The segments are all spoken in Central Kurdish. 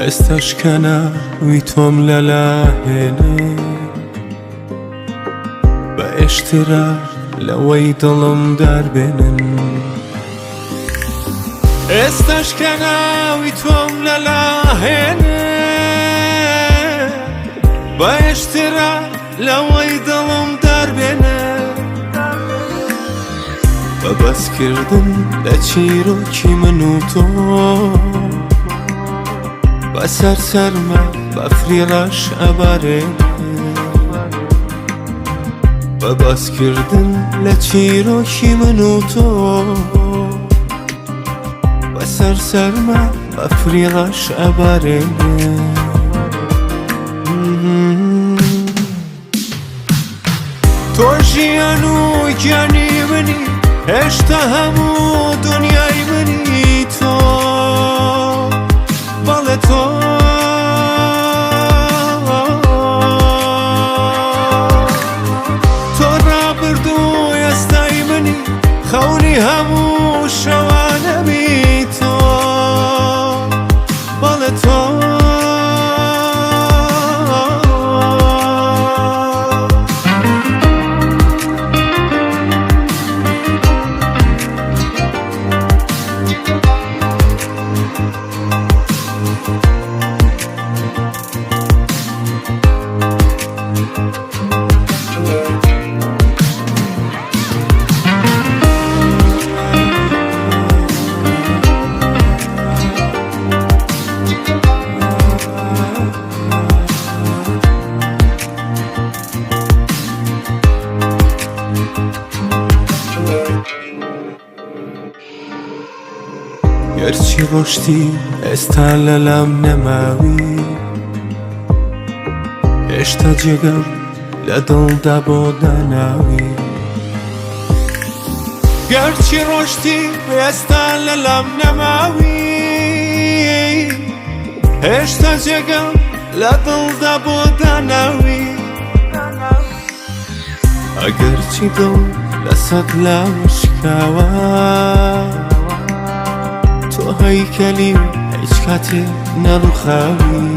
ئێستاش کە ناوی تۆم لەلا هێنێ بە ئێشترە لەوەی دڵم داربێنن. ئێستاش کە ناوی تۆم لەلا هێنێ بە ئێشترە لەوەی دڵم داربێنێ. بە باسکردن لە چیرۆکی من و تۆ بەسەر سەرمە بەفری ڕەش ئەبارێنێ. بە باسکردن لە چیرۆکی من و تۆ بەسەر سەرمە بەفری ڕەش ئەبارێنێ. تۆ ژیان و گیانی منی، هێشتا هەموو دنیای منی تۆ، بەڵێ تۆ. تۆ ڕابردوو ئێستای منی، خەونی هەموو شەوانەمی تۆ، بەڵێ تۆ. گەرچی ڕۆشتی ئێستا لەلام نەماوی، هێشتا جێگەم لە دڵدا بۆ داناوی. گەرچی ڕۆشتی ئێستا لەلام نەماوی، هێشتا جێگەم لە دڵدا بۆ داناوی. ئەگەرچی دڵ لە سەد لاوە شکاوە، تۆ هەیکەلی و هیچ کاتێ نەڕوخاوی.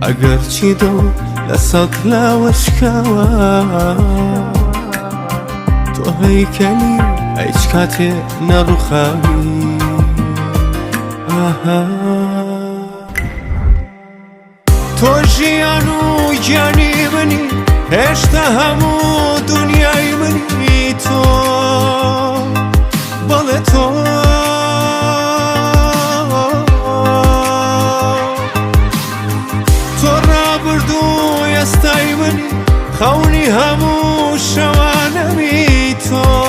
ئەگەرچی دڵ لە سەد لاوە شکاوە، تۆ هەیکەلی و هیچ کاتێ نەڕوخاوی. ئاها. تۆ ژیان و گیانی منی، هێشتا هەموو دنیای منی تۆ، بەڵێ تۆ. تۆ ڕابردوو ئێستای منی، خەونی هەموو شەوانەمی تۆ.